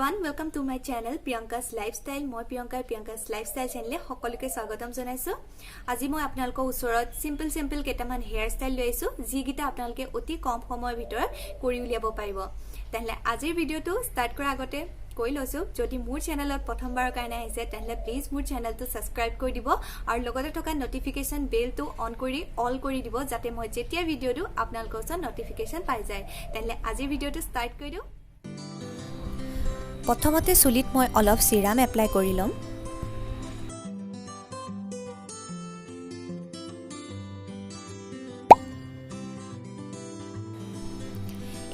Everyone, welcome to my channel Priyanka's Lifestyle. মই প্ৰিয়ংকাই প্ৰিয়ংকাছ lifestyle চেনেলে সকলোকে স্বাগতম জনাইছোঁ। আজি মই আপোনালোকৰ ওচৰত চিম্পল চিম্পল কেইটামান হেয়াৰ ষ্টাইল লৈ আহিছোঁ, যিকেইটা আপোনালোকে অতি কম সময়ৰ ভিতৰত কৰি উলিয়াব পাৰিব। তেনেহ'লে আজিৰ ভিডিঅ'টো ষ্টাৰ্ট কৰাৰ আগতে কৈ লৈছোঁ, যদি মোৰ চেনেলত প্ৰথমবাৰৰ কাৰণে আহিছে, তেনেহ'লে প্লিজ মোৰ চেনেলটো ছাবস্ক্ৰাইব কৰি দিব আৰু লগতে থকা নটিফিকেশ্যন বেলটো অন কৰি অল কৰি দিব, যাতে মই যেতিয়া ভিডিঅ' দিওঁ আপোনালোকৰ ওচৰত নটিফিকেশ্যন পাই যায়। তেনেহ'লে আজিৰ ভিডিঅ'টো ষ্টাৰ্ট কৰি দিওঁ। প্ৰথমতে চুলিত মই অলপ চিৰাম এপ্লাই কৰি ল'ম।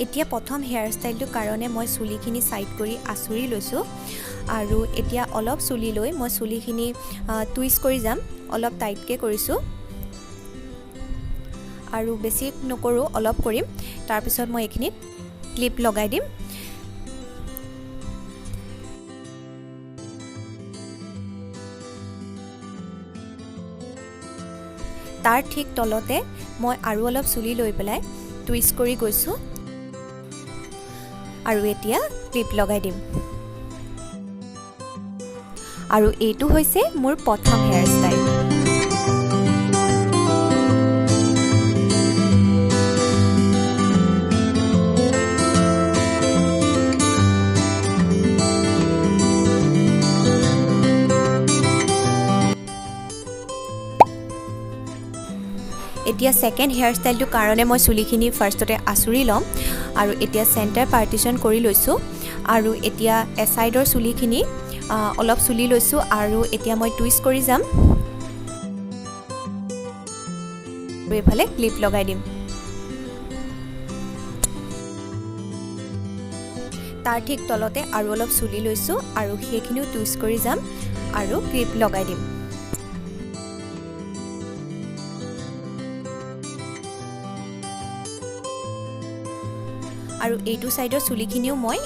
এতিয়া প্ৰথম হেয়াৰ ষ্টাইলটোৰ কাৰণে মই চুলিখিনি ছাইড কৰি আঁচুৰি লৈছোঁ আৰু এতিয়া অলপ চুলি লৈ মই চুলিখিনি টুইষ্ট কৰি যাম। অলপ টাইটকৈ কৰিছোঁ আৰু বেছি নকৰোঁ, অলপ কৰিম। তাৰপিছত মই এইখিনিত ক্লিপ লগাই দিম। তাৰ ঠিক তলতে মই আৰু অলপ চুলি লৈ পেলাই টুইষ্ট কৰি গৈছোঁ আৰু এতিয়া ক্লিপ লগাই দিম। আৰু এইটো হৈছে মোৰ প্ৰথম হেয়াৰ ষ্টাইল। এতিয়া ছেকেণ্ড হেয়াৰ ষ্টাইলটোৰ কাৰণে মই চুলিখিনি ফাৰ্ষ্টতে আঁচুৰি ল'ম আৰু এতিয়া চেণ্টাৰ পাৰ্টিশ্যন কৰি লৈছোঁ আৰু এতিয়া এছাইডৰ চুলিখিনি অলপ চুলি লৈছোঁ আৰু এতিয়া মই টুইষ্ট কৰি যাম আৰু এইফালে ক্লিপ লগাই দিম। তাৰ ঠিক তলতে আৰু অলপ চুলি লৈছোঁ আৰু সেইখিনিও টুইষ্ট কৰি যাম আৰু ক্লিপ লগাই দিম। আৰু এইটো ছাইডৰ চুলিখিনিও মই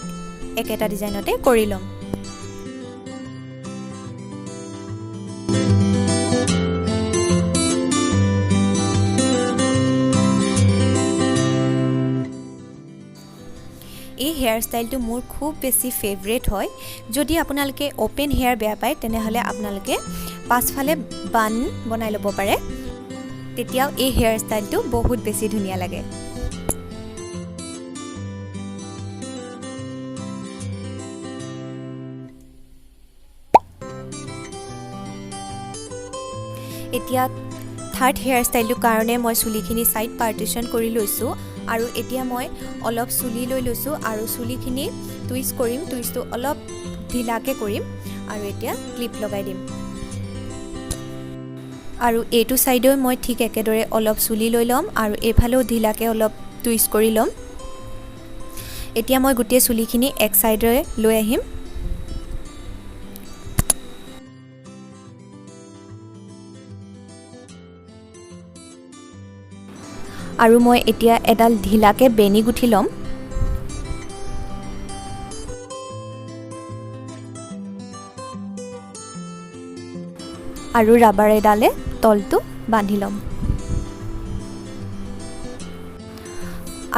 একেটা ডিজাইনতে কৰি ল'ম। এই হেয়াৰ ষ্টাইলটো মোৰ খুব বেছি ফেভৰেট হয়। যদি আপোনালোকে অ'পেন হেয়াৰ বেয়া পায়, তেনেহ'লে আপোনালোকে পাছফালে বান বনাই ল'ব পাৰে, তেতিয়াও এই হেয়াৰ ষ্টাইলটো বহুত বেছি ধুনীয়া লাগে। এতিয়া থাৰ্ড হেয়াৰ ষ্টাইলটোৰ কাৰণে মই চুলিখিনি ছাইড পাৰ্টিশ্যন কৰি লৈছোঁ আৰু এতিয়া মই অলপ চুলি লৈ লৈছোঁ আৰু চুলিখিনি টুইষ্ট কৰিম। টুইষ্টটো অলপ ঢিলাকৈ কৰিম আৰু এতিয়া ক্লিপ লগাই দিম। আৰু এইটো ছাইডেও মই ঠিক একেদৰে অলপ চুলি লৈ ল'ম আৰু এইফালেও ঢিলাকৈ অলপ টুইষ্ট কৰি ল'ম। এতিয়া মই গোটেই চুলিখিনি এক ছাইডেৰে লৈ আহিম। আৰু মই এতিয়া এডাল ঢিলাকৈ বেনি গুঠি ল'ম। আৰু ৰাবাৰ এডালে তলটো বান্ধি ল'ম।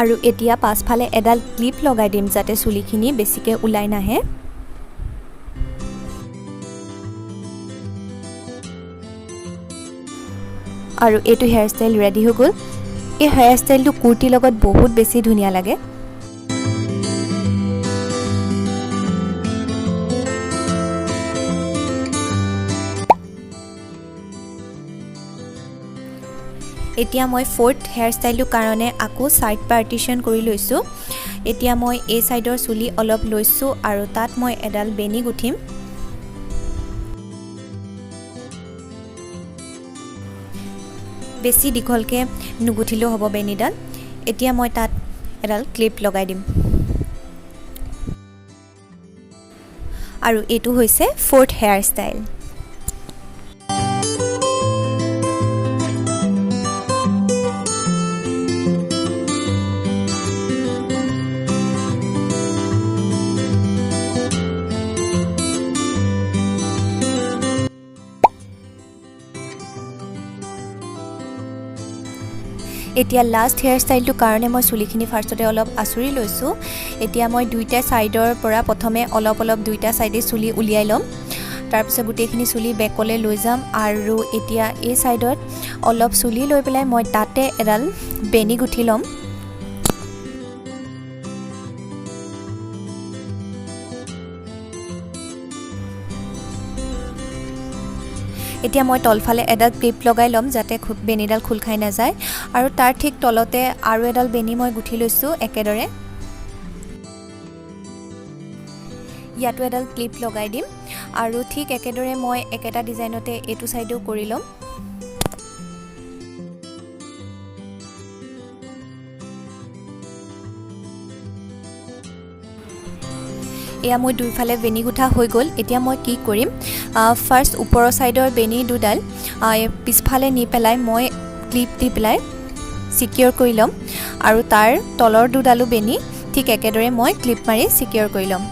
আৰু এতিয়া পাছফালে এডাল ক্লিপ লগাই দিম, যাতে চুলিখিনি বেছিকৈ ওলাই নাহে। আৰু এইটো হেয়াৰ ষ্টাইল ৰেডি হৈ গ'ল। এই হেয়াৰ ষ্টাইলটো কুৰ্তিৰ লগত বহুত বেছি ধুনীয়া লাগে। এতিয়া মই ফ'ৰ্থ হেয়াৰ ষ্টাইলটোৰ কাৰণে আকৌ ছাইড পাৰ্টিশ্যন কৰি লৈছোঁ। এতিয়া মই এই ছাইডৰ চুলি অলপ লৈছোঁ আৰু তাত মই এডাল বেনি গুঠিম। বেছি দীঘলকৈ নুগুঠিলেও হ'ব বেনিডাল। এতিয়া মই তাত এডাল ক্লিপ লগাই দিম। আৰু এইটো হৈছে ফ'ৰ্থ হেয়াৰ ষ্টাইল। এতিয়া লাষ্ট হেয়াৰ ষ্টাইলটোৰ কাৰণে মই চুলিখিনি ফাৰ্ষ্টতে অলপ আঁচুৰি লৈছোঁ। এতিয়া মই দুইটা ছাইডৰ পৰা প্ৰথমে অলপ অলপ দুইটা ছাইডে চুলি উলিয়াই ল'ম। তাৰপিছত গোটেইখিনি চুলি বেকলৈ লৈ যাম আৰু এতিয়া এই ছাইডত অলপ চুলি লৈ পেলাই মই তাতে এডাল বেনি গুঠি ল'ম। এতিয়া মই তলফালে এডাল ক্লিপ লগাই ল'ম, যাতে বেনিডাল খোল খাই নাযায়। আৰু তাৰ ঠিক তলতে আৰু এডাল বেনি মই গুঠি লৈছোঁ একেদৰে। ইয়াতো এডাল ক্লিপ লগাই দিম আৰু ঠিক একেদৰে মই একেটা ডিজাইনতে এইটো ছাইডেও কৰি ল'ম। এয়া মোৰ দুইফালে বেনি গুঠা হৈ গ'ল। এতিয়া মই কি কৰিম, ফাৰ্ষ্ট ওপৰৰ ছাইডৰ বেনি দুডাল পিছফালে নি পেলাই মই ক্লিপ দি পেলাই ছিকিয়ৰ কৰি ল'ম আৰু তাৰ তলৰ দুডালো বেনি ঠিক একেদৰে মই ক্লিপ মাৰি ছিকিয়ৰ কৰি ল'ম।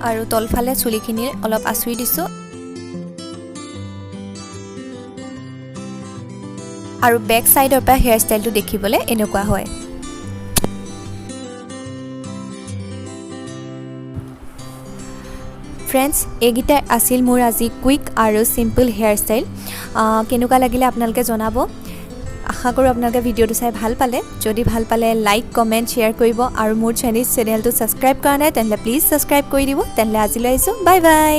আৰু তলফালে চুলিখিনি অলপ আঁচুৰি দিছোঁ আৰু বেক ছাইডৰ পৰা হেয়াৰ ষ্টাইলটো দেখিবলৈ এনেকুৱা হয়। ফ্ৰেণ্ডছ, এইকেইটাই আছিল মোৰ আজি কুইক আৰু চিম্পল হেয়াৰ ষ্টাইল। কেনেকুৱা লাগিলে আপোনালোকে জনাব। আশা কৰোঁ আপোনালোকে ভিডিঅ'টো চাই ভাল পালে। যদি ভাল পালে লাইক, কমেণ্ট, শ্বেয়াৰ কৰিব আৰু মোৰ চেনেলটো ছাবস্ক্ৰাইব কৰা নাই তেনেহ'লে প্লিজ ছাবস্ক্ৰাইব কৰি দিব। তেনেহ'লে আজিলৈ আহিছোঁ, বাই বাই।